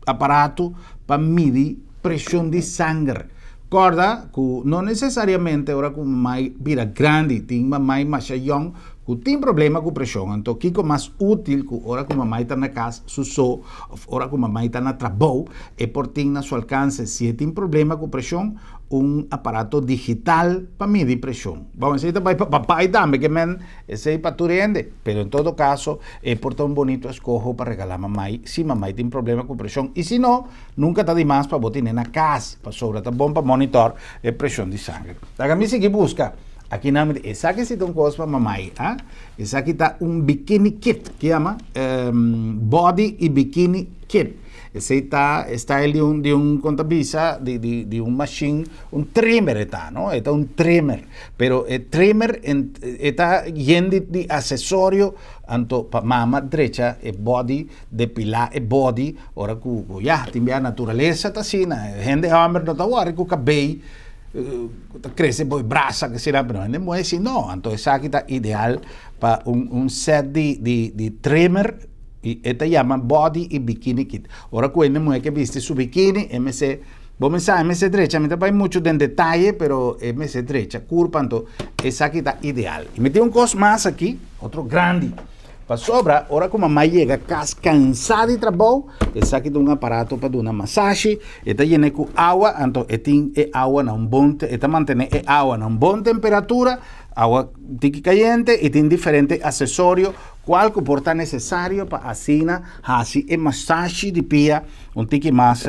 aparato pa midi preshon di sanger. Kòrda ku no nesesariamente ora ku mamai bira grandi, tin mamai masha yòn Ku tin problema ku preshon, anto kiko mas útil ku ora ku mamai ta na kas su so òf ora ku mamai ta na trabou, e por tin na su alkanse, si e tin problema ku preshon, un aparato digital pa midi preshon. Bon, esei ta bai pa papai tambe, ke men esei pa tur hende, pero en todo kaso e por ta un bonito eskoho pa regalá mamai si mamai tin problema ku preshon i si no, nunka ta di mas pa bo tine na kas, pasobra ta bon pa monitor e preshon di sanger. Laga mi sigui buska. Aki nan mi di, esaki si ta un kos pa mamai, ah. Esaki ta un bikini kit, ki yama body i bikini kit. Esei ta e style di un, di un, kon ta bisa, di, di, di un machine, un trimmer e ta, no? E ta un trimmer, pero e trimmer e ta yen di, di asesorio, anto pa mama drecha e body, depilá e body, ora ku, ku ya, tin bia naturalesa ta asina, hende hòmber no ta wòri ku kabei. Ku ta krese bo e brasa ke sera pero hende muhé si no anto esaki ta ideal pa un un set di di di trimmer i e ta yama body i bikini kit ora ku hende muhé ke bisti su bikini e mester bo mester sa e mester drecha mi ta bai muchu den detaye pero e mester drecha kurpa anto esaki ta ideal i mi tin un kos mas aki otro grandi. Pasobra ora ku mama yega kas kansá di trabou, esaki ta un aparato pa duna masashi, e ta yene ku awa, anto e tin e awa na un bon, e ta mantené e awa na un bon temperatura, awa tiki kayente i tin diferente asesorio kual ku por ta nesesario pa asina hasi e masashi di pia un tiki mas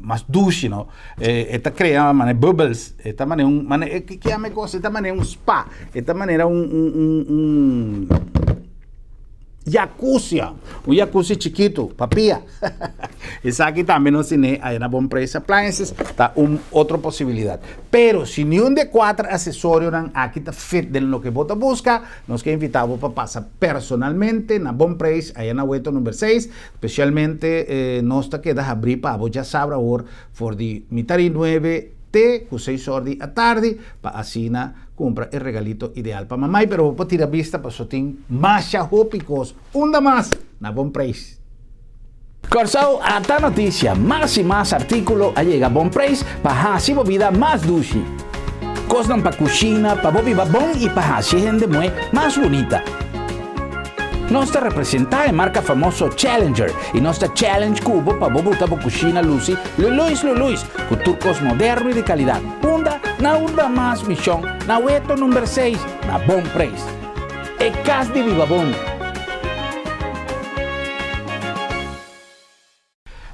mas dushi no. E ta krea manera bubbles, e ta manera un manera e ke yama e kos? E ta manera un spa, e ta manera un un un un jacuzzi, un jacuzzi chikitu pa pia. Esaki tambe nos tene aya na Bon Prijs Appliances, ta un otro posibilidad. Pero si niun di e kuater asesorionan aki ta fit den loke bo ta buska, nos ke invita bo pa pasa personalmente na Bon Prijs aya na Weto number seis, Spesialmente nos ta keda habrí pa abo djasabra awor for di mitar i nuebe te ku seis or di atardi pa asina kumpra e regalito ideal pa mamai. Pero bo por tira bista paso tin masha hopi kos unda mas na bon preis. Kòrsou ata notisia, mas i mas artíkulo a yega bon preis pa hasi bo bida mas dushi. Kosnan pa kushina, pa bo biba bon i pa hasi e hende muhé mas bunita. Nos ta representá e marka famoso Challenger i nos ta challenge ku bo pa bo buta bo kushina lusi luluis luluis ku tur kos moderno i di kalidat. Unda? Na unda mas mishon, na Weto number seis, na bon preis. E kas di biba bon.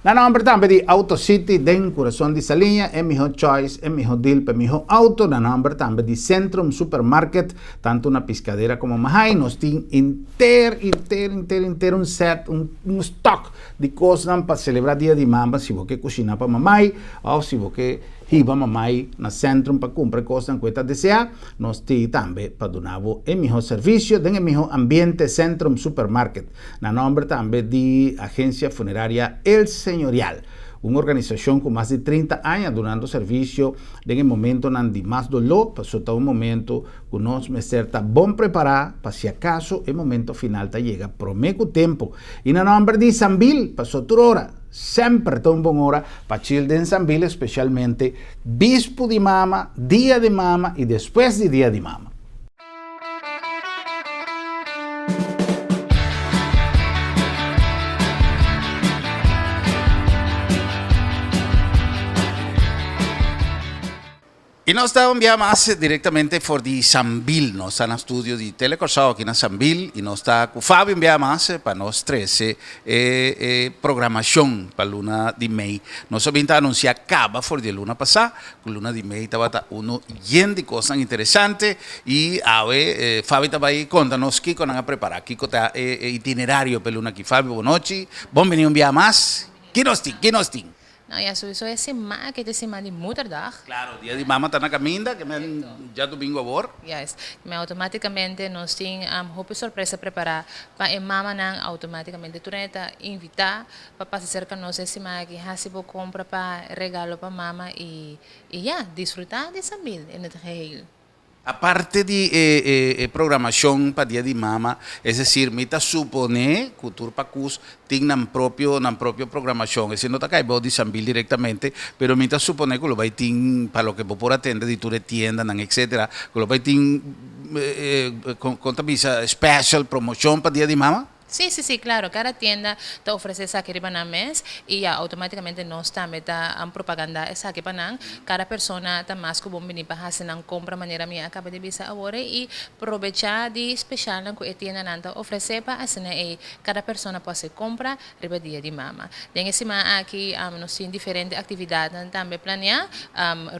Na nomber tambe di Auto City den Kurason di Saliña, e miho choice, e miho deal pa e miho auto. Na nomber tambe di Centrum Supermarket, tanto na Piscadera como Mahaai, nos tin inter, inter, inter, inter un set, un, un stock di cosnan pa celebra Dia di Mama. Si bo ke cushina pa mamai of si bo ke hiba mamai na Centrum pa cumpra e cosnan cu e ta desea, nos tin tambe pa duna bo e miho servicio den e miho ambiente Centrum Supermarket. Na nòmber tambe di Agencia Funeraria El Señorial, un organisashon ku mas di 30 aña dunando servisio den e momentonan di mas doló, pasobra ta un momento ku nos mester ta bon prepará pa si akaso e momento final ta yega promé ku tempu. I na nòmber di Sambil, pasobra tur ora, semper ta un bon ora pa chil den Sambil, espesialmente bispu di mama, dia di mama i despues di dia di mama. I nos ta un bia mas direktamente for di Sambil. Nos ta na studio di Tele Kòrsou aki na Sambil i nos ta ku Fabi un bia mas pa nos trese e e programashon pa luna di mei. Nos a bin ta anunsiá kaba for di e luna pasá Ku luna di mei tabata unu yen di kosnan interesante i awe Fabi ta bai konta nos kiko nan a prepará, kiko ta e itinerario pa e luna aki. Fabi, bo nochi, bon bini un bia mas. Ki nos tin? Ki nos tin? No, ya souiso e siman aki ta e siman di Moederdag. Klaro, dia di mama ta na kaminda, ke men djadumingu awor. Juist. Men automaticamente nos tin hopi sorpresa prepará pa e mamanan. Automaticamente tur hende ta invitá Pa pasa serka nos e siman aki hasi bo kompra pa regalo pa mama i i ya, disfrutá di Sambil in het geheel. Aparte di e e programashon pa Dia di Mama, es desir mi ta suponé ku tur pakus tin nan propio nan propio programashon, esei no ta kai bou di Sambil direktamente, pero mi ta suponé ku lo bai tin pa loke bo por atende di tur e tiendanan etcetera, ku lo bai tin. kon ta bisa special promoshon pa dia di mama? Sí, sí, sí, claro. Cada tienda ta ofrece esaki riba nan mes y ya automáticamente nos tambe ta propaganda esaki pa nan. Cada persona ta mas cu bon bini pa haci nan compra manera mi a caba di bisa awor y probecha di specialnan cu e tiendanan ta ofrece pa asina ey cada persona por haci compra riba dia di mama. Den e siman aki nos tin diferente actividadnan tambe planea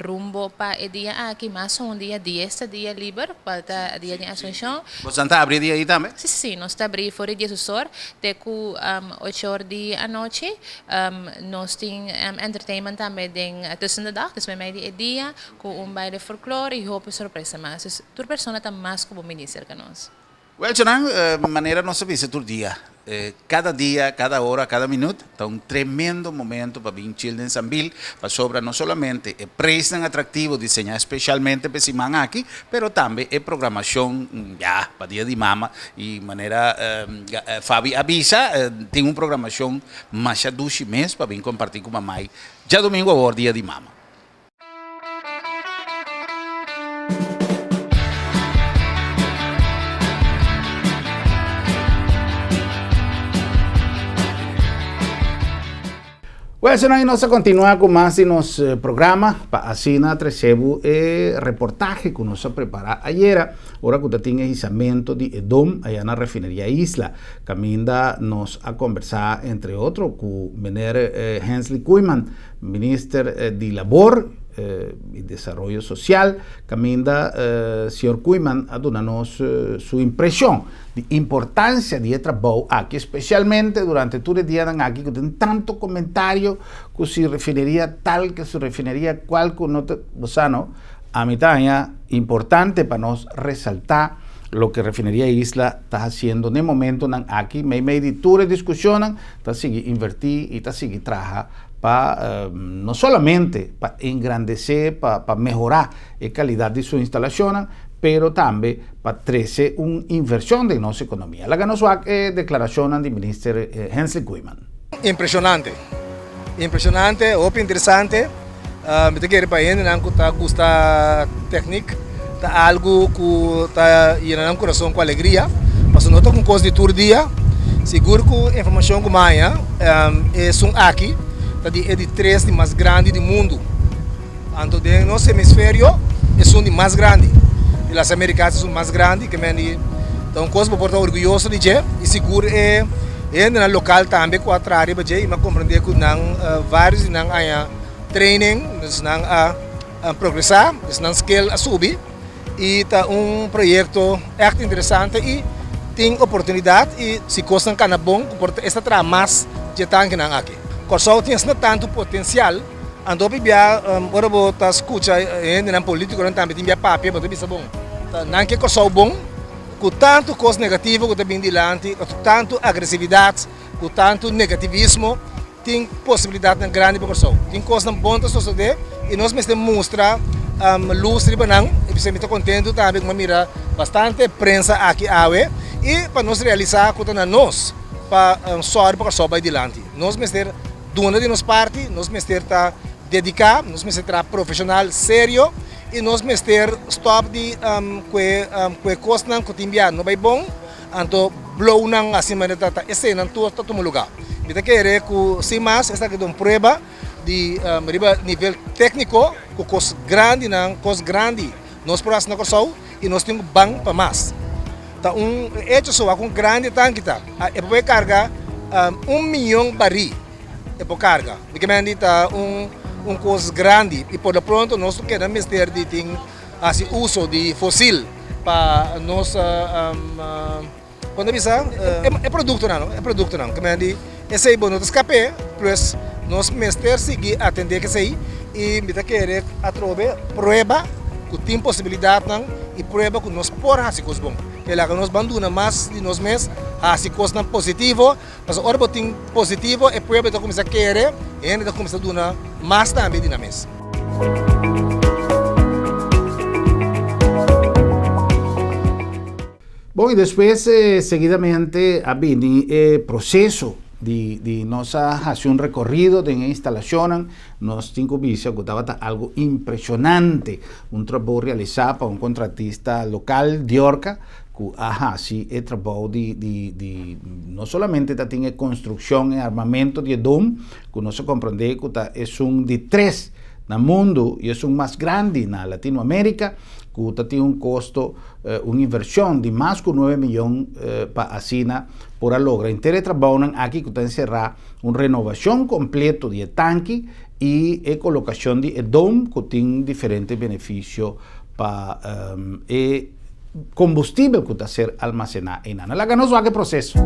rumbo pa e dia aki, mas un dia dies ta dia liber, cual ta dia di Asuncion. Bosan ta abri dia ei tambe? Si, si, si, nos ta abri for di diesus or te cu ocho or di anochi. Nos tin entertainment tambe den tussen de dag, dus meimei di e dia, cu un baile folklore y hopi sorpresa mas. Dus tur persona ta mas cu bo bini cerca nos. Wel Jonan, manera nos a bisa tur dia, kada dia, kada ora, kada minut ta un tremendo momento pa bin chill den Sambil, pasobra no solamente e preisnan atractivo diseñá specialmente pa e siman aki, pero tambe e programacion ya pa Dia di Mama y manera Fabi a bisa, tin un programacion masha dushi mes pa bin comparti cu mamai djadomingo awor Dia di Mama. Well, señor, nos a continua cu mas di nos eh, programa pa asina trecebu e reportaje cu nos a prepara ayera, ora cu ta tin e hisamento di e dom allá na refineria Isla. Caminda nos a conversa, entre otro, cu meneer eh, Hensley Koeiman, Minister di Labor y Desaroyo Social, caminda señor Koeiman a duna nos su impresion di importancia di e trabou aki, especialmente durante tur e dianan aki cu tin tanto comentario cu si refineria tal, cu si refineria cual cu no ta, bo sa no, ami ta haña importante pa nos resalta loke Refineria Isla ta haciendo n'e momentonan aki, meimei di tur e discusionnan, ta sigui inverti y ta sigui traha pa no solamente pa engrandesé, pa pa mehorá e kalidat di su instalashonnan, pero tambe pa trese un invershon den nos ekonomia. Laga nos wak e deklarashonnan di Minister Hensley Koeiman. Impreshonante. Impreshonante, hopi interesante. Mi ta kere pa hendenan ku ta gusta teknik, ta algu ku ta yena nan kurason ku alegria, pasobra no ta un kos di tur dia. Sigur ku informashon ku mi haña, esun aki ta di e di tres di mas grandi di mundu. Anto den nos hemisferio esun di mas grandi. Di las Amerikas esun mas grandi, ke men di ta un kos bo por ta orguyoso di dje i sigur e hendenan lokal tambe ku a traha riba dje i mi a komprende ku nan varios di nan haña training, dus nan a progresá, dus nan skill a subi i ta un proyekto ègt interesante i tin oportunidat i si kosnan kana bon ku por esta traha mas dje tankenan aki. Kòrsou tin asina tantu potensial, anto hopi bia ora bo ta skucha hendenan politikonan tambe tin bia papia bo ta bisa bon ta nan ke Kòrsou bon ku tantu kos negativo ku ta bin dilanti, ku tantu agresividat, ku tantu negativismo. Tin posibilidatnan grandi pa Kòrsou. Tin kosnan bon ta sosodé i nos mester mustra lus riba nan. I p'esei mi ta kontentu tambe ku mi a mira bastante prensa aki awe i pa nos realisá ku ta na nos pa sòru pa Kòrsou bai dilanti. Nos mester duna di nos parti, nos mester ta dediká, nos mester traha profeshonal, serio i nos mester stòp di kue kosnan ku tin bia no bai bon. Anto blownan asina manera ta ta esenan tur ta tuma luga. Mi ta kere ku sin mas esaki ta un prueba di riba nivel tekniko ku kos grandinan, kos grandi nos por hasi na Kòrsou i nos tin ku ban pa mas. Ta un echo so wak un grandi tanki ta e por karga un miyon barí e por karga. Mi ke mende di ta un un kos grandi i por lo pronto nos keda mester di tin Hasi uso di fosil pa nos kon ta bisa e produktonan no e produktonan ke men di esei bo no ta skap'é pues nos mester sigui atendé ku esei i mi ta kere atrobe prueba ku tin posibilidatnan i prueba ku nos por hasi kos bon ke laga nos ban duna mas di nos mes hasi kosnan positivo pasobra ora bo tin positivo e pueblo ta kuminsá kere hende ta kuminsá duna mas tambe di nan mes. Bon, y despues seguidamente a bini e proceso. di di nos a hasi un rekorido den e instalashonnan, nos tin ku bisa ku tabata algu impreshonante, un trabou realisá pa un kontratista lokal, Diorca, ku a hasi e trabou di di di no solamente ta tin e konstrukshon e armamento di e dom, ku nos a komprondé ku ta esun di tres na mundu i esun mas grandi na Latinoamérika, ku ta tin un kosto, un invershon di mas ku nuebe miyon pa asina por a logra henter e trabounan aki ku ta enserá un renovashon kompleto di e tanki i e kolokashon di e dom ku tin diferente benefisio pa e kombustibel ku ta ser almasená einan. Laga nos wak e proseso.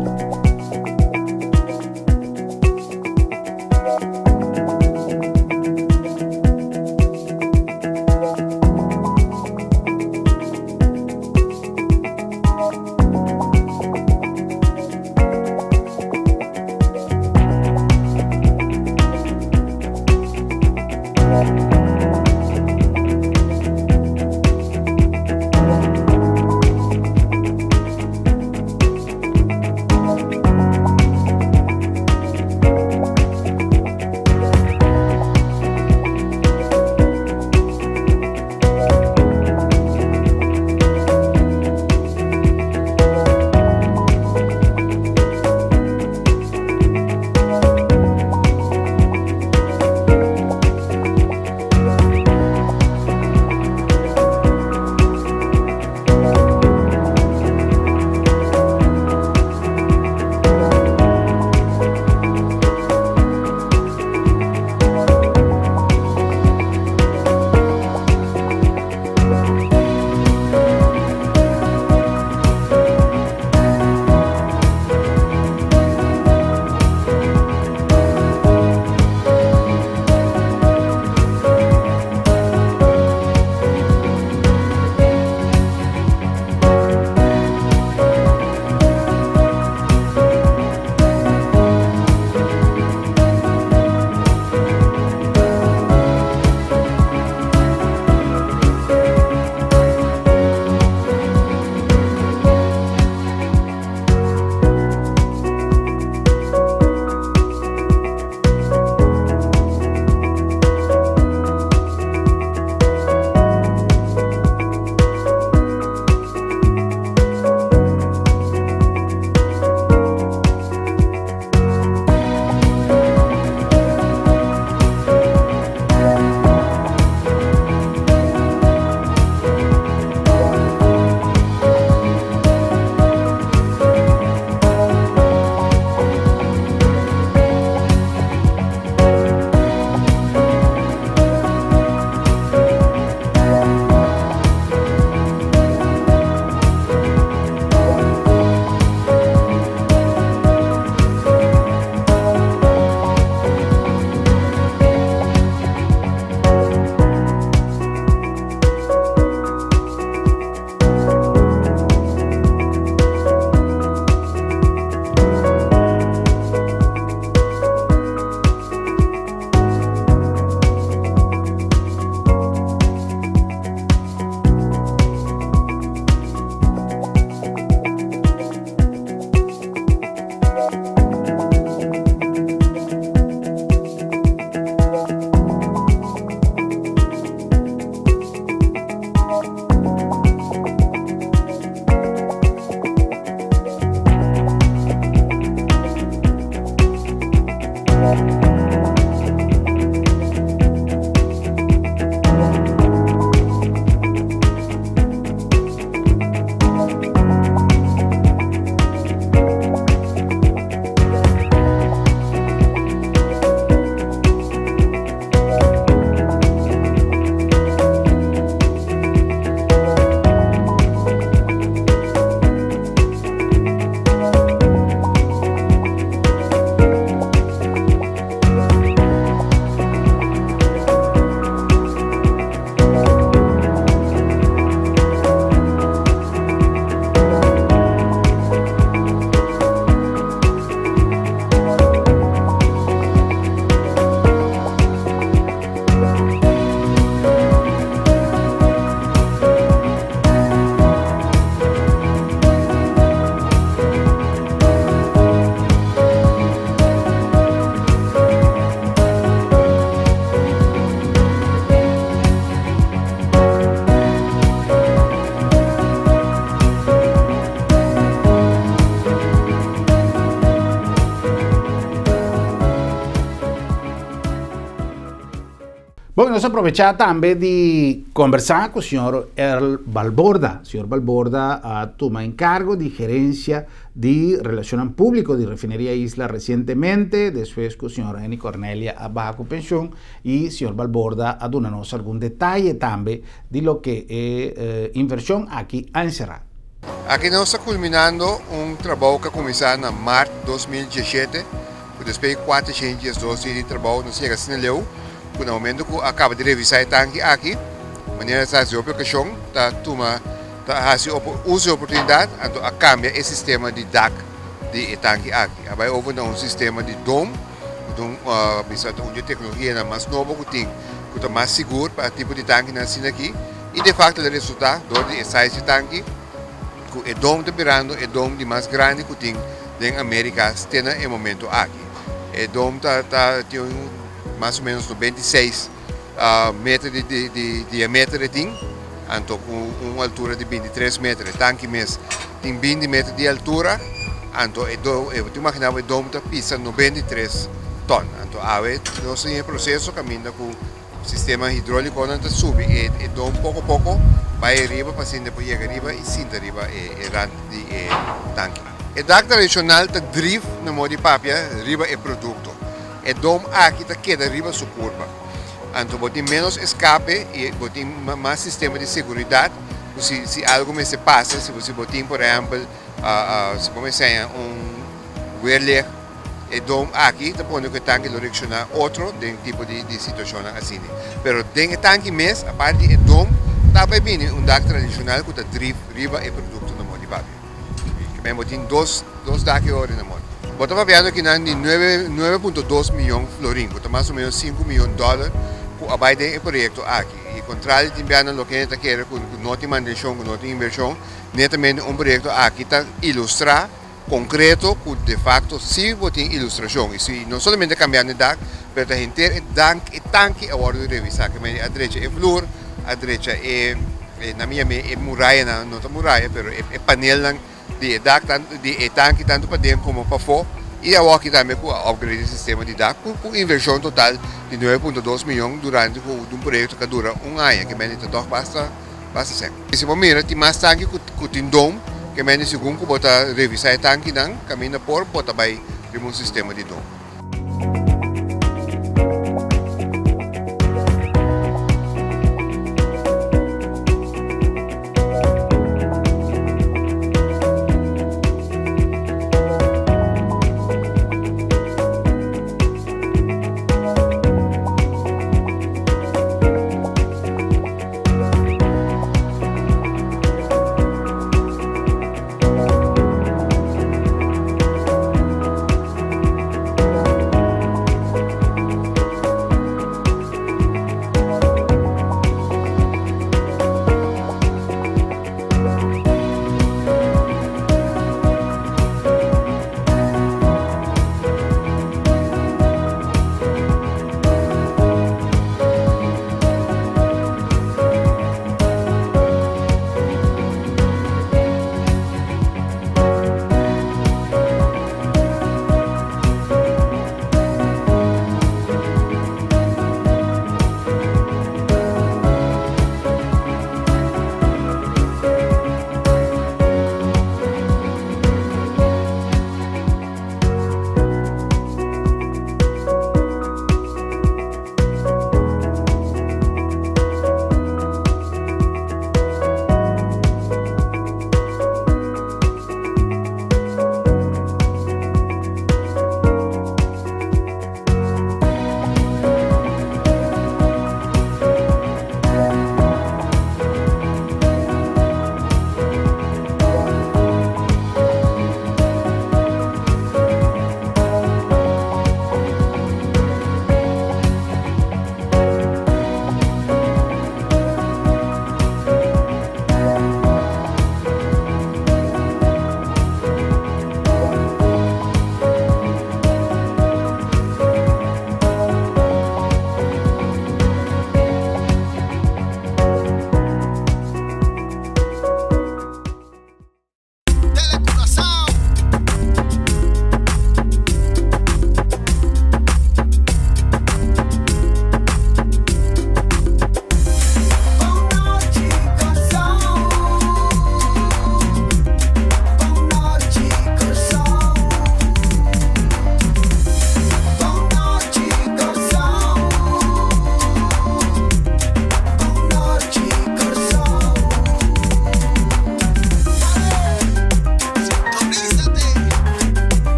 Bon, nos a probechá tambe di kombersá ku señor Earl Balborda. Señor Balborda a tuma enkargo di gerensia di Relashonnan Públiko di Refineria Isla resientemente, despues ku señor Henny Cornelia a baha ku penshon i señor Balborda a duna nos algun detaye tambe di loke e invershon aki a enserá. Aki nos ta kulminando un trabou ku a kuminsá na mart 2017, ku despues di 412 dia di trabou nos yega asina leu ku na momento ku a kaba di revisá e tanki aki, manera sa hasi hopi okashon ta tuma ta hasi uso di oportunidat anto a kambia e sistema di dak di e tanki aki. A bai over na un sistema di dome ku ta un bisa ta un di e teknologianan mas nobo ku tin ku ta mas sigur pa e tipo di tankinan asina aki i defakto el a resultá dor di e size di tanki ku e dome ta birando e dome di mas grandi ku tin den Amerika te na e momento aki. E dome ta ta tin un mas o menos 96 meter di di di diameter e tin, anto ku un altura di 23 meter. E tanki mes tin 20 meter di altura, anto e do e bo tin imagina bo e dome ta pisa 93 ton. Anto awe nos tin e proseso kaminda ku Sistema hidroliconan ta subi e e dom poco poco bay riba pa asina por yega riba y sinta riba e e rand di e tanki. E dak tradicional ta drif na modo di papia riba e producto. E dom aki ta keda riba su curpa. Anto bo tin menos escape y bo tin mas sistema di seguridad cu si si algo mester pasa si bo si bo tin por ehempel si bo mester haña un weerlicht. E dom aki ta pone ku e tanki lo reakshoná otro den tipo di di situashonnan asina. Pero den e tanki mes, apart di e dom, ta bai bini un dak tradishonal ku ta drif riba e produkto na modi papia. Ke men bo tin dos dos dak e ora na modi. Bo ta papiando akinan di nuebe 9.2 miyon florin, ku ta mas o menos 5 miyon dòler ku a bai den e proyekto aki. I kontrali tin biaha nan loke ta kere ku no tin mantenshon, ku no tin invershon, netamente un proyekto aki ta ilustrá Concreto cu de facto si bo tin ilustracion y si no solamente cambiando e dak pero ta henter e dank e tanki a wordo revisa ke mende a drecha e vloer a drecha e nan mi yam'e e murayanan no ta muraya pero e panelnan di e dak tanto di e tanki tanto paden como pafo y awoki tambe cu a upgrade e sistema di dak cu un inversion total di 9.2 miyon durante cu un proyecto cu a dura un aña ke mende ta toch basta Basta sèn. Si bo mira tin mas tanki ku tin dom ke mende segun ku bo ta revisá e tankinan kaminda por bo ta bai riba un sistema di dom.